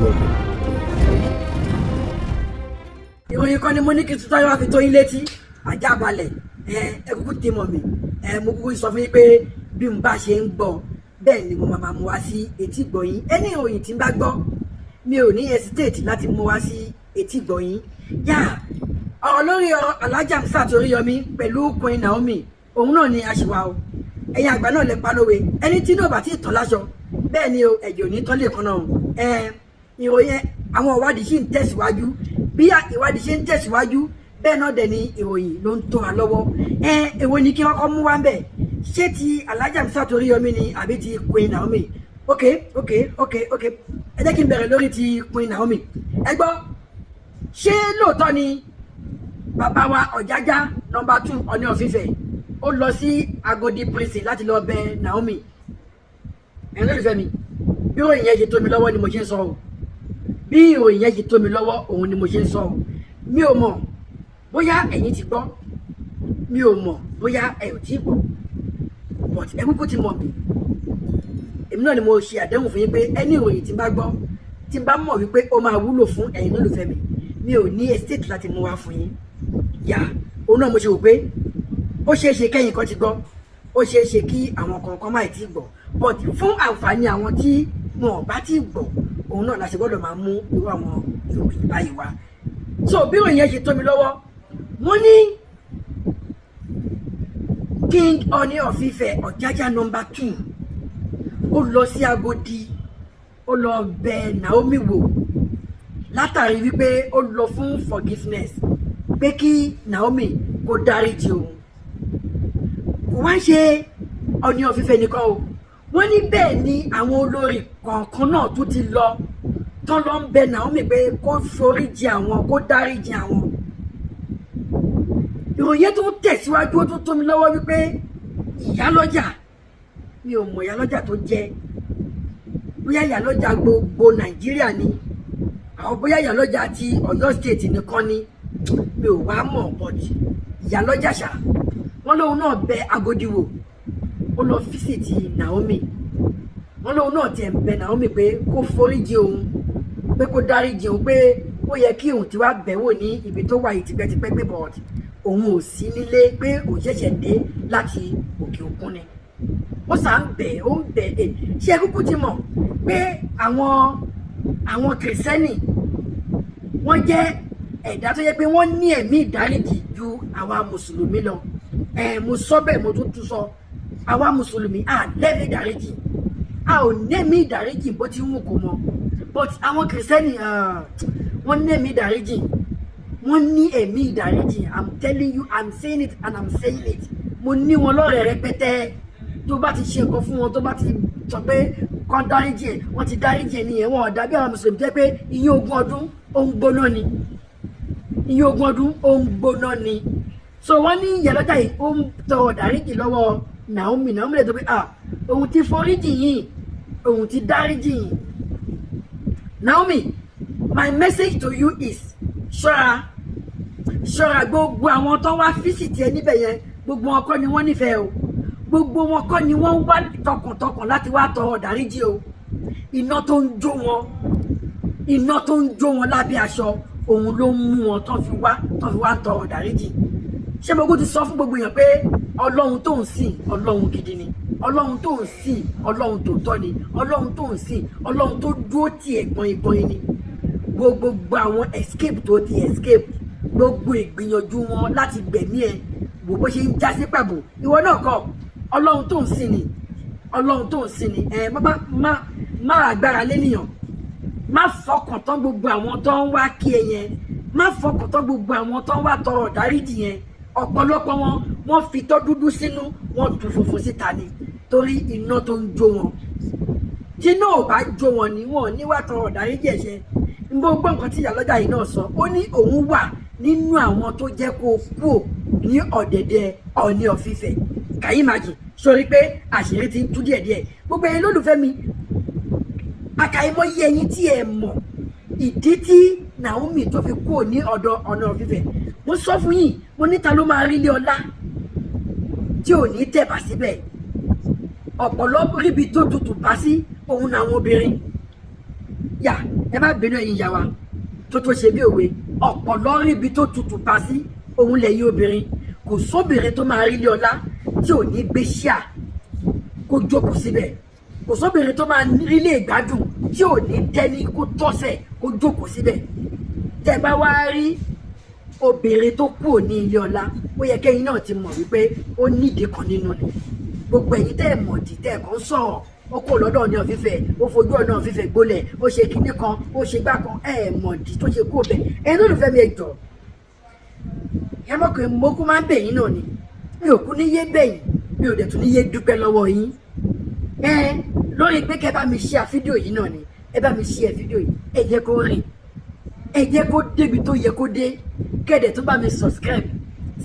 Okay. Ìròyìn kan ni mo ní kí tuntun wá fi tó yín létí. Ajá balẹ̀. Ẹ kúkú ti mọ̀ mí. Mo kúkú sọ fún yín pé bí n bá ṣe ń gbọ́, bẹ́ẹ̀ ni mo máa mú wá sí etí gbọ̀yìn. Ẹni ìròyìn tí n bá gbọ́, mi ò ní hesitate láti mú wá sí etí gbọ̀yìn. Yá, ọ̀rọ̀ lórí ọ̀rọ̀ Alhaji Hamzat Oríyọmí pẹ̀lú Queen Naomi, òun náà ni aṣèwà o. Ẹ̀yin àgbà náà lè pa lówe, ẹni tí náà bá ti tàn láṣọ, bẹ́ẹ̀ ni o, ẹ̀jẹ̀ ò ní tán lè kan náà. Ìròyìn, àwọn ìwádìí sì ń tẹ̀síwájú. Bí ìwádìí ṣe ń tẹ̀síwájú, bẹ́ẹ̀ náà dẹ̀ ni ìròyìn ló ń tó wa lọ́wọ́. Èwo ni kí wọ́n kọ́ mú wá ń bẹ̀? Ṣé ti Alhaji Hamzat Oríyọmí ni àbí ti Queen Naomi? Ok, ẹ jẹ́ kí n bẹ̀rẹ̀ lórí ti Queen Naomi. Ẹ gbọ́, ṣé lóòótọ́ ni bàbá wa Ọ̀jájá number 2, Ọọ̀ni of Ifẹ̀, ó lọ sí Agodi Prison láti lọ bẹ̀ Naomi? Ẹ̀yin lólùfẹ́ mi, bí ìròyìn yẹn ṣe tó mi lọ́wọ́ ni mo ṣe ń sọ o. Bí ìròyìn yẹn ṣe tó mi lọ́wọ́, òun ni mo ṣe ń sọ o. Mi ò mọ̀ bóyá ẹ̀yin ti gbọ́, mi ò mọ̀ bóyá ẹ ò tí ì gbọ́, but ẹ kúkú ti mọ̀ mí. Èmi náà ni mo ṣe àdéhùn fún yín pé ẹni ìròyìn tí n bá gbọ́, tí n bá mọ̀ wípé ó máa wúlò fún ẹ̀yin lólùfẹ́ mi, mi ò ní hesitate láti mú wá fún yín. Yà, òun náà mo ṣe wò pé ó ṣeé ṣe kẹ́yìn kan ti gbọ́, ó ṣeé ṣe kí àwọn kọ̀ọ̀kan má tí ì gbọ́, but fún àǹfààní àwọn tí wọn ò bá tí ì gbọ́, òun náà la ṣe gbọ́dọ̀ máa mú irú àwọn ìròyìn báyìí wá. So bí ìròyìn yẹn ṣe tó mi lọ́wọ́, wọ́n ní King Ọọ̀ni of Ifẹ̀, Ọ̀jájá number 2, ó lọ sí Agodi, ó lọ bẹ̀ Naomi wò, látàrí wípé ó lọ fún forgiveness, pé kí Naomi kó dáríjì òun. Kò wá ń ṣe Ọọ̀ni of Ifẹ̀ nìkan o. Wọ́n ní bẹ́ẹ̀ ni àwọn olórí kọ̀ọ̀kan náà tún ti lọ, tán lọ ń bẹ Naomi pé kó foríjì àwọn, kó dáríjì àwọn. Ìròyìn tó ń tẹ̀síwájú, ó tún tó mi lọ́wọ́ wípé ìyálọ́jà, mi ò mọ̀ ìyálọ́jà tó jẹ́, bóyá ìyálọ́jà gbogbo Nàìjíríà ni àwọn, bóyá ìyálọ́jà ti Ọ̀yọ́ State nìkan ni, mi ò wá mọ̀, but ìyálọ́jà ṣá, wọ́n lóun náà bẹ Agodi wò, ó lọ visit Naomi. Wọ́n lóun náà tiẹ̀ ń bẹ Naomi pé kó foríjì òun, pé kó dáríjì òun, pé ó yẹ kí òun ti wá bẹ̀ wò ní ibi tó wà yìí tipẹ́tipẹ́, pé but òun ò sí nílé, pé òun ṣẹ̀ṣẹ̀ dé láti òkè òkun ni. Ó sà ń bẹ̀, ó ń bẹ̀ ẹ̀. Ṣé ẹ kúkú ti mọ̀ pé àwọn Kìrìsìtẹ́nì, wọ́n jẹ́ ẹ̀dá tó yẹ pé wọ́n ní ẹ̀mí ìdáríjì ju àwa Mùsùlùmí lọ? Ẹ̀ mo sọ bẹ́ẹ̀, mo tún tún sọ, àwa Mùsùlùmí à lẹ́mìí ìdáríjì, a ò nẹ́mìí ìdáríjì bó ti ń wù kó mọ, but àwọn Kìrìsìtẹ́nì, wọ́n nẹ́mìí ìdáríjì, wọ́n ní ẹ̀mí ìdáríjì. I'm telling you, I'm saying it and I'm saying it. Mo ní wọn lọ́rẹ̀ẹ́ rẹpẹtẹ. Tó bá ti ṣe nǹkan fún wọn, tó bá ti sọ pé kán dáríjì ẹ̀, wọ́n ti dáríjì ẹ̀ nìyẹn. Wọn ò dàbí àwọn Mùsùlùmí jẹ́ pé iye 20 ọdún, ó ń gbóná ni. Iye 20 ọdún, ó ń gbóná ni. So wọ́n ní ìyálọ́jà yìí, ó ń tọrọ dáríjì lọ́wọ́ Naomi. Naomi lè tó pé, ah, òun ti foríjì yìí, òun ti dáríjì yìí. Naomi, my message to you is, ṣọ́ra, ṣọ́ra. Gbogbo àwọn tó wá visit ẹ níbẹ̀ yẹn, gbogbo wọn kọ́ ni wọ́n nífẹ̀ẹ́ o. Gbogbo wọn kọ́ ni wọ́n wá tọkàntọkàn láti wá tọrọ dáríjì o. Iná tó ń jó wọn, iná tó ń jó wọn lábẹ́ aṣọ, òun ló ń mú wọn tó fi wá tọrọ dáríjì. Ṣé gbogbo ti sọ fún gbogbo èèyàn pé Ọlọ́run tó ń sìn, Ọlọ́run gidi ni? Ọlọ́run tó ń sìn, Ọlọ́run tòótọ́ ni. Ọlọ́run tó ń sìn, Ọlọ́run tó dúró tì ẹ̀ gbọ̀ngbọ̀n ni. Gbogbo àwọn escape tó ti escape, gbogbo ìgbìyànjú wọn láti gbẹ̀mí ẹ, wò bó ṣe ń já sí pàbò. Ìwọ náà kọ́, Ọlọ́run tó ń sìn ni, Ọlọ́run tó ń sìn ni. Ẹ má má má agbára lénìyàn, má fọkàn tán gbogbo àwọn tó ń wá kí ẹ yẹn, má fọkàn tán gbogbo àwọn tó ń wá tọrọ dáríjì yẹn. Ọ̀pọ̀lọpọ̀ wọn, wọ́n fi tọ́ dúdú sínú, wọ́n tu funfun síta ni, torí iná tó ń jó wọn. Tí iná ò bá jó wọn ni, wọn ò ní wá tọrọ dáríjì ẹ̀ṣẹ̀. N bó gbọ́ nǹkan tí ìyálọ́jà yìí náà sọ, ó ní òun wà nínú àwọn tó jẹ́ kó kúò ní ọ̀dẹ̀dẹ̀ Ọọ̀ni of Ifẹ̀. Can you imagine? Sórí pé àṣírí ti ń tú díẹ̀díẹ̀. Gbogbo ẹ̀yin lólùfẹ́ mi, àkàìmọye ẹ̀yin tí ẹ mọ̀ ìdí tí Naomi tó fi kúò ní ọ̀dọ̀ Ọọ̀ni of Ifẹ̀, mo sọ fún yín, mo níta ló máa rí ilé ọlá tí ò ní tẹ̀bà síbẹ̀. Ọ̀pọ̀lọpọ̀ ríbi tó tutù bá sí òun làwọn obìnrin. Yà, ẹ má bínú, ẹ̀yin ìyá wa tó ṣe bí òwe, ọ̀pọ̀lọ́ rí ibi tó tutù bá sí òun lẹ́yìn obìnrin. Kò sóbìnrin tó máa rí ilé ọlá tí ò ní gbé ṣíà kó jókòó síbẹ̀. Kò sóbìnrin tó máa rí ilé ìgbádùn tí ò ní tẹ́ni kó tọ́sẹ̀ kó jókòó síbẹ̀. Tẹ́ bá wá rí obìnrin tó kúrò ní ilé ọlá, ó yẹ kẹ́yìn náà ti mọ̀ wípé ó nídìí kan nínú ni. Gbogbo ẹ̀yin tẹ́ ẹ̀ mọ̀dí, tẹ́ ẹ̀ kàn ń sọ̀rọ̀, ó kó lọ́dọ̀ ní ọ̀fífẹ́, ó fojú ọ̀nà ọ̀fífẹ́ gbólẹ̀, ó ṣe kinní kan, ó ṣe gbá kan, ẹ̀ mọ̀dí tó ṣe kó bẹ̀. Ẹ̀yin lólùfẹ́ mi, ẹ jọ̀ọ́, ẹ mọ̀ pé mo kú máa ń bẹ̀ yín náà ni. Mi ò kú ní yé bẹ̀ yín, mi ò dẹ̀ tún ní yé dúpẹ́ lọ́wọ́ yín ẹ lórí pé kẹ́ bá mi share fídíò yìí náà ni. Ẹ bá mi share fídíò yìí, ẹ jẹ́ kó rìn, ẹ jẹ́ kó débi tó yẹ kó dé. Kẹ́dẹ̀ tó bá mi subscribe.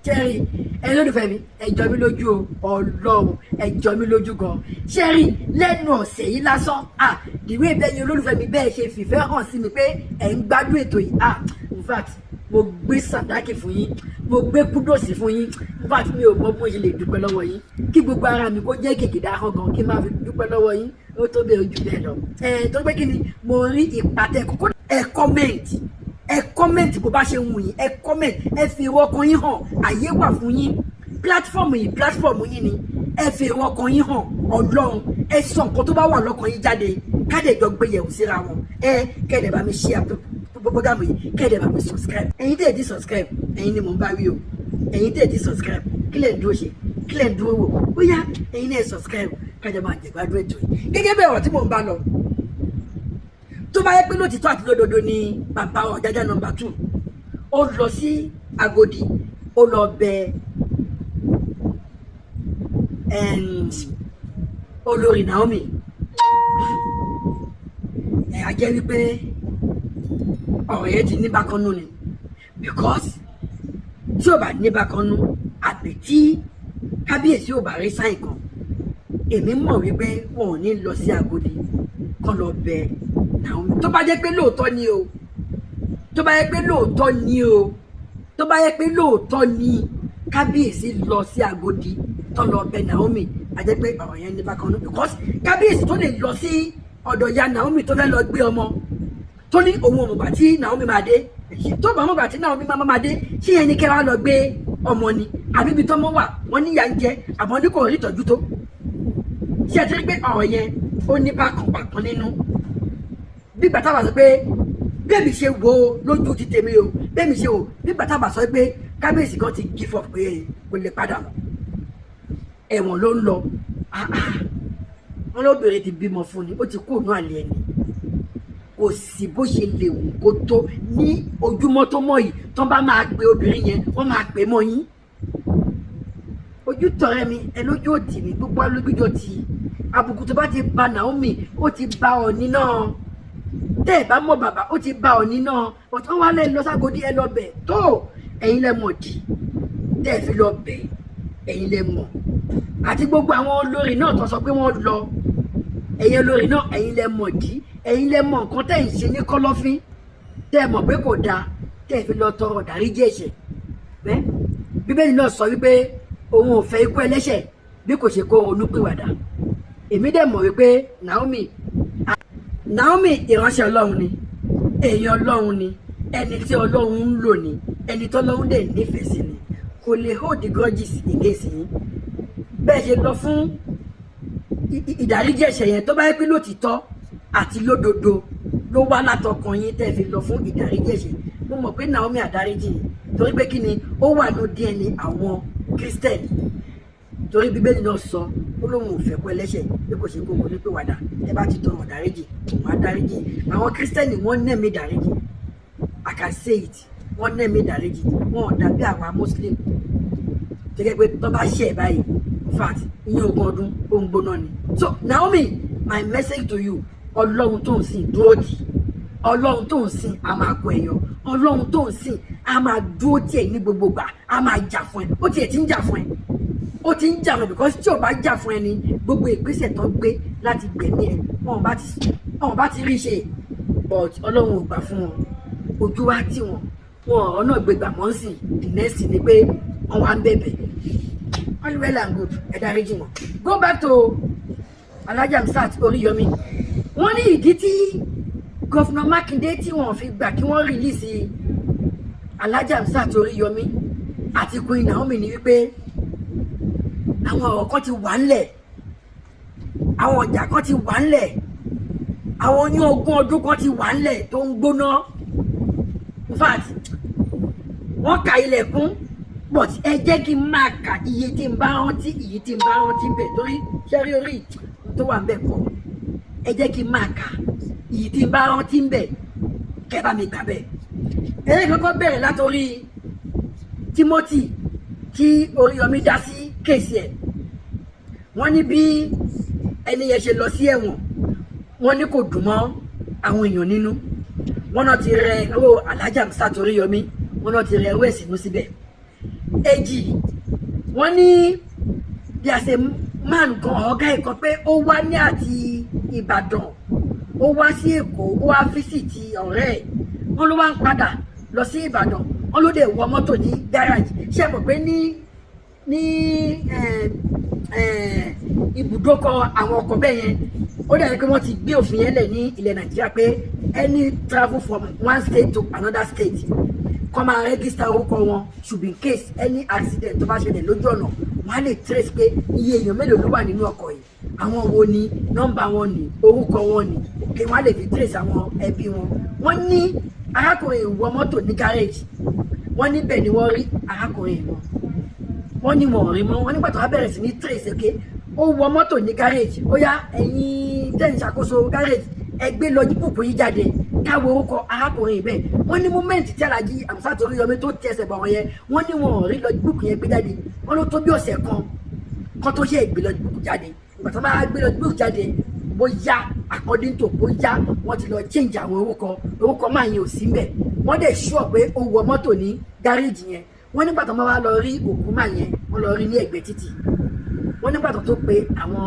Ṣẹ́rí, ẹ lólùfẹ́ mi, ẹ jọ mí lójú o. Ọlọ́run, ẹ jọ mí lójú gan. Ṣẹ́rí, lẹ́nu ọ̀sẹ̀ yìí lásán, ah, ìwé ìbẹ́yìn olólùfẹ́ mi bẹ́ẹ̀ ṣe fìfẹ́ hàn sí mi pé ẹ̀ ń gbádùn ètò yìí, ah, in fact, mo gbé sàdákì fún yín, mo gbé kudos fún yín. In fact, mi ò mọ bí mo ṣe lè dúpẹ́ lọ́wọ́ yín. Kí gbogbo ara mi kó jẹ́ kìkìdá ahọ́n gan kí n máa fi dúpẹ́ lọ́wọ́ yín, ó tó bẹ́ẹ̀, ojú bẹ́ẹ̀ lọ. Ẹ tó pé kí ni mo rí ìpàtẹ kókó, ẹ comment, ẹ comment bó bá ṣe wù yín. Ẹ comment, ẹ fi èrò ọkàn yín hàn. Àyè wà fún yín. Platform yìí, platform yín ni. Ẹ fi èrò ọkàn yín hàn. Ọlọ́run, ẹ sọ nǹkan tó bá wà lọ́kàn yín jáde, kádẹ jọ gbé yẹ̀wò síra wọn. Ẹ kẹ́dẹ̀ bá mi share program yìí, kẹ́dẹ̀ bá mi subscribe. Ẹ̀yin tẹ́ ẹ ti subscribe, ẹ̀yin ni mò ń bá wí o. Ẹ̀yin tẹ́ ẹ ti subscribe, kí lẹ̀ ń dúró ṣe? Kí lẹ̀ ń dúró wò? Ó yá, ẹ̀yin náà subscribe, kájọ máa jẹ̀gbádùn ètò yìí. Gẹ́gẹ́ bẹ́ẹ̀, ọ̀rọ̀ tí mò ń bá lọ, tó bá yẹ pé lótìtọ́ àti lódodo ni bàbá Ọ̀jájá number 2 ó lọ sí Agodi, ó lọ bẹ olórí Naomi, ẹ̀ á jẹ́ wípé ọ̀rọ̀ yẹn ti ní bákan nú ni, because tí ò bá ní bákan nú, àbí tí kábíyèsí ò bá rí sign kan, èmi mọ̀ wípé wọn ò ní lọ sí Agodi kán lọ bẹ Naomi. Tó bá jẹ́ pé lóòótọ́ ni o, tó bá jẹ́ pé lóòótọ́ ni o, tó bá jẹ́ pé lóòótọ́ ni kábíyèsí lọ sí Agodi tó lọ bẹ Naomi, a jẹ́ pé ọ̀rọ̀ yẹn ní bákan náà, because kábíyèsí tó lè lọ sí ọ̀dọ̀ ya Naomi tó fẹ́ lọ gbé ọmọ, tó ní òun ò mọ̀gbà tí Naomi máa dé, tó bá mọ̀gbà tí Naomi máa dé, ṣé yẹn ni kẹ́ wá lọ gbé ọmọ ni, àbí ibi tọ́mọ wà wọ́n níyà ń jẹ, àmọ́ ní kò rí ìtọ́jú tó ṣé? Ẹ ti rí pé ọ̀rọ̀ yẹn ó ní bákan bákan nínú. Bí gbàtà bá sọ pé bẹ́ẹ̀mi ṣe wo lójú ti tèmi o, bẹ́ẹ̀mi ṣe wo, bí gbàtà bá sọ pé kábíyèsí kan ti give up pé kò lè padà mọ́, ẹ̀wọ̀n ló ń lọ. Wọn lóbìnrin ti bímọ fún ni, ó ti kú òun àlè ẹni. Kò sí bó ṣe lè wù kó tó ní ojúmọ́ tó mọ́ yìí, tó bá máa pe obìnrin yẹn, wọ́n máa pè mọ́ yín. Ojú tọrẹ mi ẹ lójú òtì mi, gbogbo alójújọ ti àbùkù tó bá ti ba Naomi, ó ti ba Ọ̀ní náà. Tẹ́ ẹ bá mọ̀ bàbá, ó ti ba Ọ̀ní náà. Ọ̀tún wà lẹ́ lọ ságodi, ẹ lọ bẹ̀ tó. Ẹ̀yin lẹ mọ̀ dì tẹ́ ẹ fi lọ bẹ̀, ẹ̀yin lẹ mọ̀, àti gbogbo àwọn olórí náà tó sọ pé wọ́n lọ. Ẹ̀yin olórí náà, ẹ̀yin lẹ mọ̀ dí, ẹ̀yin lẹ mọ̀ nǹkan tẹ́ ń ṣe ní kọ́lọ́fín, tẹ́ ẹ mọ̀ pé kò dáa, tẹ́ ẹ fi lọ tọrọ dáríjì ẹ̀ṣẹ̀. Bẹ́ẹ̀ Bíbélì náà sọ wípé òun ò fẹ́ ikú ẹlẹ́ṣẹ̀ bí kò ṣe kó ronúpìwàdà. Èmi dẹ̀ mọ̀ wípé Naomi, ìránṣẹ́ Ọlọ́run ni, èèyàn Ọlọ́run ni, ẹni tí Ọlọ́run ń lò ní, ẹni tí Ọlọ́run dẹ̀ nífẹ̀ẹ́ sí ni. Kò lè hold the grudges against yín. Bẹ́ẹ̀ ṣe lọ fún ìdáríjì ẹ̀ṣẹ̀ yẹn, tó bá yẹ pé lótìtọ́ àti lódodo ló wá látọkàn yín tẹ́ fi lọ fún ìdáríjì ẹ̀ṣẹ̀, mo mọ̀ pé Naomi àdáríjì yín, torí pé kí ni, ó wà ní DNA àwọn Christian, torí Bíbélì náà sọ, ó lóun ò fẹ́ kó ẹlẹ́ṣẹ̀ bí kò ṣe kó wọn ní pé wàdà. Ẹ bá ti tọrọ dáríjì, òun á dáríjì. Àwọn Christian, wọ́n nẹ̀mí dáríjì. I can say it, wọ́n nẹ̀mí dáríjì. Wọn ò dàbí àwa Muslim tó jẹ́ pé tó bá ṣe ẹ̀ báyìí, in fact, ìyẹn ogún ọdún, ó ń gbóná ni. So Naomi, my message to you, Ọlọ́run tó ń sìn dúró tì. Ọlọ́run tó ń sìn á máa kó ẹ̀yọ. Ọlọ́run tó ń sìn á máa dúró tiẹ̀ ní gbogbo gbà, á máa jà fún ẹ. Ó tiẹ̀ ti ń jà fún ẹ, ó ti ń jà fún ẹ, because tí ò bá jà fún ẹ ní gbogbo ìgbésẹ̀ tó gbé láti gbẹ̀mí ẹ, wọn bá ti rí ṣe. But Ọlọ́run ò gbà fún wọn, ojú wa tì wọn, wọn ọ̀rọ̀ náà gbégbà mọ́ sí. The next ni pé wọn wá ń bẹ̀bẹ̀. All well and good, ẹ dáríjì wọn. Go back to Alhaji Hamzat Oríyọmí. Wọ́n ní ìdí tí Governor Mákindé tí wọ́n fi gbà kí wọ́n release Alhaji Hamzat Oríyọmí àti Queen Naomi ni wípé àwọn ọ̀rọ̀ kan ti wà ńlẹ̀, àwọn ọjà kan ti wà ńlẹ̀, àwọn oyún 20 ọdún kan ti wà ńlẹ̀ tó ń gbóná. In fact, wọ́n ka ilẹ̀kùn, but ẹ jẹ́ kí n máa kà iye tí n bá rántí, iye tí n bá rántí bẹ̀, torí ṣẹ́rí orí tó wà ń bẹ̀ kọ́. Ẹ jẹ́ kí n máa kà iye tí n bá rántí ń bẹ̀, kẹ́ bá mi gbà bẹ́ẹ̀. Eré kọ́kọ́ bẹ̀rẹ̀ látòrí Timothy tí Oríyọmí dá sí case ẹ̀. Wọ́n ní bí ẹni yẹn ṣe lọ sí ẹ̀wọ̀n, wọ́n ní kò dùn mọ́ àwọn èèyàn nínú. Wọ́n náà ti rẹ owó Alhaji Hamzat Oríyọmí, wọ́n náà ti rẹ owó ẹ̀sìnú síbẹ̀. Èjì, wọ́n ní bí a ṣe máa ń gan ọ̀gá ẹ̀kọ́ pé ó wá ní àti Ìbàdàn, ó wá sí Èkó, ó wá visit ọ̀rẹ́ ẹ̀, wọ́n ló wá ń padà lọ sí Ìbàdàn, wọ́n ló dẹ̀ wọ mọ́tò ní gáràjì. Ṣé ẹ mọ̀ pé ní ibùdókọ̀ àwọn ọkọ̀ bẹ́ẹ̀ yẹn, ó dàbí pé wọ́n ti gbé òfin yẹn lẹ̀ ní ilẹ̀ Nàìjíríà pé any travel from one state to another state kọ́ máa register orúkọ wọn, should be in case any accident tó bá ṣẹlẹ̀ lójú ọ̀nà, wọ́n á lè trace pé iye èèyàn mélòó ló wà nínú ọkọ̀ yìí, àwọn wo ni, nọ́mbà wọn ni, orúkọ wọn ni, òkè wọ́n á lè fi trace àwọn ẹbí wọn. Wọ́n ní arákùnrin wọ mọ́tò ní garage, wọ́n níbẹ̀ ni wọ́n rí arákùnrin wọn. Wọ́n ní wọn ò rí mọ́. Wọ́n nígbà tó wá bẹ̀rẹ̀ sí ní trace, òkè ó wọ mọ́tò ní garage, ó yá, ẹ̀yin tẹ́ ń ṣàkóso garage, ẹ gbé logbook yìí jáde káwọ orúkọ arákùnrin yìí bẹ́ẹ̀. Wọ́n ní moment tí Alhaji Hamzat Oríyọmí tó tẹsẹ̀ bọ̀ wọ́n yẹn, wọ́n ní wọn ò rí logbook yẹn gbé jáde. Wọ́n ló tó bí ọ̀sẹ̀ kan kan tó ṣe gbé logbook jáde. Ìgbà tó máa gbé logbook jáde, bóyá according to bóyá wọ́n ti lọ change àwọn orúkọ, orúkọ máa yẹn ò sí mbẹ̀. Wọ́n dẹ̀ sure pé ó wọ mọ́tò ní gáréèjì yẹn. Wọ́n nígbà tó máa wá lọ rí òkú máa yẹn, wọ́n lọ rí ní ẹ̀gbẹ́ títì. Wọ́n nígbà tó pé àwọn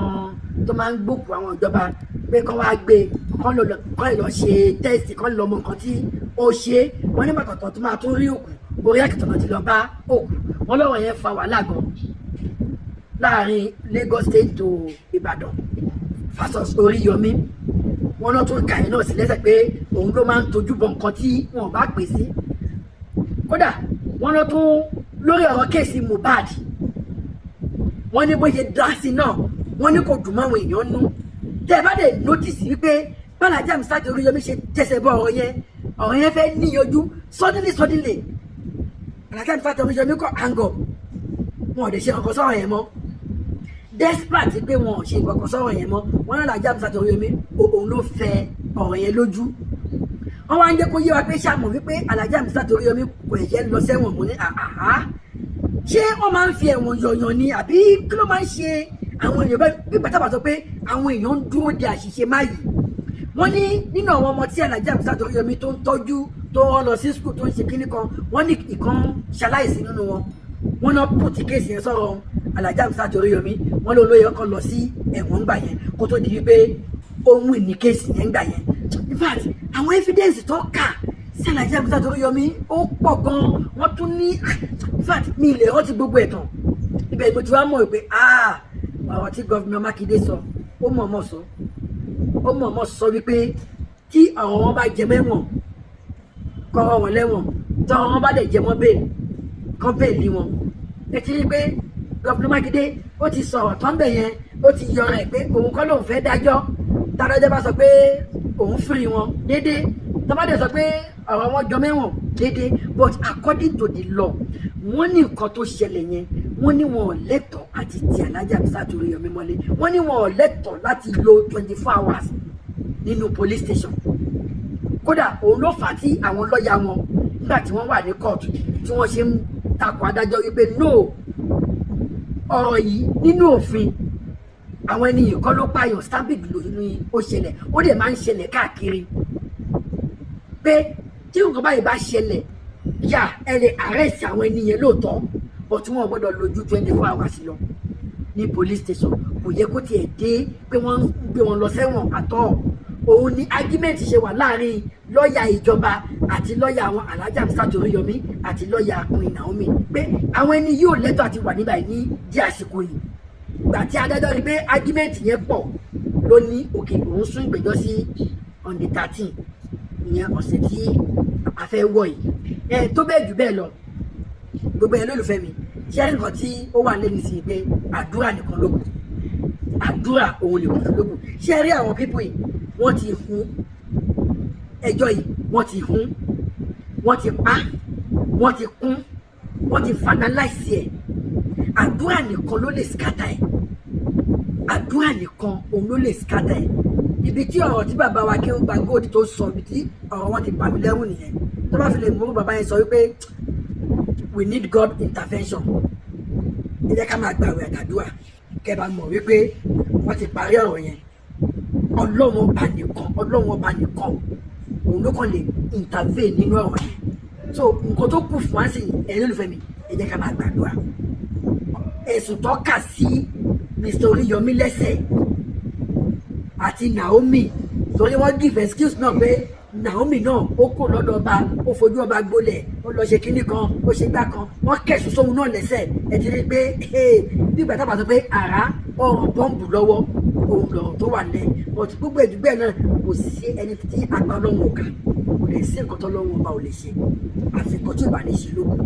tó máa ń gbókù àwọn ìjọba pé kán wá gbé, kán lọ, kán lè lọ ṣe test, kán lọ mọ nǹkan tí ó ṣe. Wọ́n nígbà tó máa tún rí òkú, orí àkìtàn náà ti lọ bá òkú. Wọ́n lọ́rọ̀ yẹn fa wàhálà gan láàrin Lagos State to Ìbàdàn versus Oríyọmí. Wọ́n náà tún kà yín náà sí lẹ́sẹ̀ pé òun ló máa ń tojú bọ nǹkan tí wọn ò bá pè sí. Kódà wọ́n náà tún lórí ọ̀rọ̀ case Mohbad, wọ́n ní bó ṣe dá sí náà, wọ́n ní kò dùn mọ́ àwọn èèyàn nú. Tẹ́ ẹ bá dẹ̀ notice wípé bí Alhaji Hamzat Oríyọmí ṣe tẹsẹ̀ bọ ọ̀rọ̀ yẹn, ọ̀rọ̀ yẹn fẹ́ níyanjú. Suddenly Alhaji Hamzat Oríyọmí kọ́ hang up, wọn ò dẹ̀ ṣe kankan sọ̀rọ̀ yẹn mọ́. Despite pé wọn ò ṣe nǹkan sọ̀rọ̀ yẹn mọ́, wọn náà Alhaji Hamzat Oríyọmí òun ló fẹ́ ọ̀rọ̀ yẹn lójú. Wọ́n wá ń jẹ́ kó yé wa pé ṣàmọ̀ wípé Alhaji Hamzat Oríyọmí kò ẹ̀jẹ̀ lọ sẹ́wọ̀n. Mo ní àhá, ṣé wọ́n máa ń fi ẹ̀wọ̀n yọ̀yàn ni, àbí kí ló máa ń ṣe àwọn èèyàn bẹ́ẹ̀? Bí bàtà bá sọ pé àwọn èèyàn ń dúró de àṣìṣe má yìí, wọ́n ní nínú àwọn ọmọ tí Alhaji Hamzat Oríyọmí tó ń tọ́jú, tó ń lọ sí school, tó ń ṣe kíní kan, wọ́n ní ìkan ṣaláìsí nínú wọn. Wọ́n náà put case yẹn sọ̀rọ̀ Alhaji Hamzat Oríyọmí. Wọ́n ló lóye ọkọ̀ lọ sí ẹ̀wọ̀n ńgbà yẹn kó tó di wípé ó ń win ní case yẹn ńgbà yẹn. In fact, àwọn evidence tó kà sí Alhaji Hamzat Oríyọmí ó pọ̀ gan. Wọ́n tún ní, in fact, mi ì lè rántí gbogbo ẹ̀ tán. Ibẹ̀ mo ti wá mọ̀ pé, ah, ọ̀rọ̀ tí Governor Mákindé sọ, ó mọ̀ọ́mọ̀ sọ, ó mọ̀ọ́mọ̀ sọ wípé tí ọ̀rọ̀ wọn bá jẹ mẹ́wọ̀n, kọ́rọ̀ wọn lẹ́wọ̀n, tọ́rọ̀ wọn bá dẹ̀ jẹ mọ́ bail, kán bail wọn. Ẹ ti rí pé Governor Mákindé ó ti sọ̀rọ̀ tán bẹ̀ yẹn, ó ti yọra ẹ̀ pé òun kọ́ lòun fẹ́ dájọ́. Tádájọ́ bá sọ pé òun free wọn déédéé, tọ́ba dẹ̀ sọ pé ọ̀rọ̀ wọn jọ mẹ́wọ̀n déédéé, but according to the law, wọ́n ní nǹkan tó ṣẹlẹ̀ yẹn, wọ́n ní wọn ò lẹ́tọ̀ọ́ àti ti Alhaji Hamzat Oríyọmí mọ́lé. Wọ́n ní wọn ò lẹ́tọ̀ọ́ láti lo 24 hours nínú police station. Kódà òun ló fà á tí àwọn lọ́ọ̀yà wọn, nígbà tí wọ́n wà ní court, tí wọ́n ṣe ń takò adájọ́ wípé no, ọ̀rọ̀ yìí nínú òfin, àwọn ẹni yìí kọ́ ló pààyàn, stampede ló ní ó ṣẹlẹ̀, ó dẹ̀ máa ń ṣẹlẹ̀ káàkiri, pé tí nǹkan báyìí bá ṣẹlẹ̀ yà, ẹ lè arrest àwọn ẹni yẹn lóòótọ́, but wọn gbọ́dọ̀ lò ju 24 hours lọ ní police station. Kò yẹ kó tiẹ̀ dé pé wọ́n ń gbé wọn lọ sẹ́wọ̀n àtọ́. Òun ni argument ṣe wà láàrin lọ́ọ̀yà ìjọba àti lọ́ọ̀yà àwọn Alhaji Hamzat Oríyọmí àti lọ́ọ̀yà Queen Naomi pé àwọn ẹni yóò lẹ́tọ̀ọ́ àti wà níbàyìí ní di àsìkò yìí. Gbà tí adájọ́ rí pé argument yẹn pọ̀, ló ní òkè òun sún ìgbẹ́jọ́ sí on the 13. Ìyẹn ọ̀sẹ̀ tí a fẹ́ wọ̀ yìí. Ẹ tó bẹ́ẹ̀ jù bẹ́ẹ̀ lọ, gbogbo ẹ lólùfẹ́ mi, ṣé nǹkan tí ó wà lẹ́nu sí i pé àdúrà nìkan ló kù, àdúrà òun nìkan ló kù. Ṣé rí àwọn people yìí, wọ́n ti hun ẹjọ́ yìí, wọ́n ti hun, wọ́n ti pa, wọ́n ti kún, wọ́n ti finalize ẹ̀. Àdúrà nìkan ló lè scatter ẹ̀, àdúrà nìkan òun ló lè scatter ẹ̀. Ibi tí ọ̀rọ̀ tí bàbá wa Akéwùgbà Gold tó sọ, ibi tí ọ̀rọ̀ wọn ti bà mí lẹ́rù nìyẹn. Tó bá fi lè mú bàbá yẹn sọ wípé we need God intervention, ẹ jẹ́ ká máa gbàwẹ̀ àtàdúrà, kẹ́ bá mọ̀ wípé wọ́n ti parí ọ̀rọ̀ yẹn. Ọlọ́run Ọba nìkan, Ọlọ́run Ọba nìkan òun ló kàn lè intervene nínú ọ̀rọ̀ yẹn. So nǹkan tó kù fún wa sí, ẹ̀yin olùfẹ́ mi, ẹ jẹ́ ká máa gbàdúrà. Ẹ̀sùn tó kà sí Mr. Oríyọmí lẹ́sẹ̀ àti Naomi, torí wọ́n give excuse náà pé Naomi náà ó kò lọ́dọ̀ ọba, ó fojú ọba gbolẹ̀, ó lọ ṣe kinní kan, ó ṣe gbá kan, wọ́n kẹ̀sùn sóhun náà lẹ́sẹ̀. Ẹ ti rí i pé bí ìgbà tábà sọ pé àrá ọ̀rọ̀ bọ́ǹbù lọ́wọ́ òun lọ̀rọ̀ tó wà lẹ̀, but gbogbo ẹ̀dùgbẹ́ náà, kò sí ẹni tí apá Ọlọ́run ò ká, kò lè sí nǹkan tó Ọlọ́run Ọba ò lè ṣe, àfi nǹkan tí ò bá ní ṣe lókun.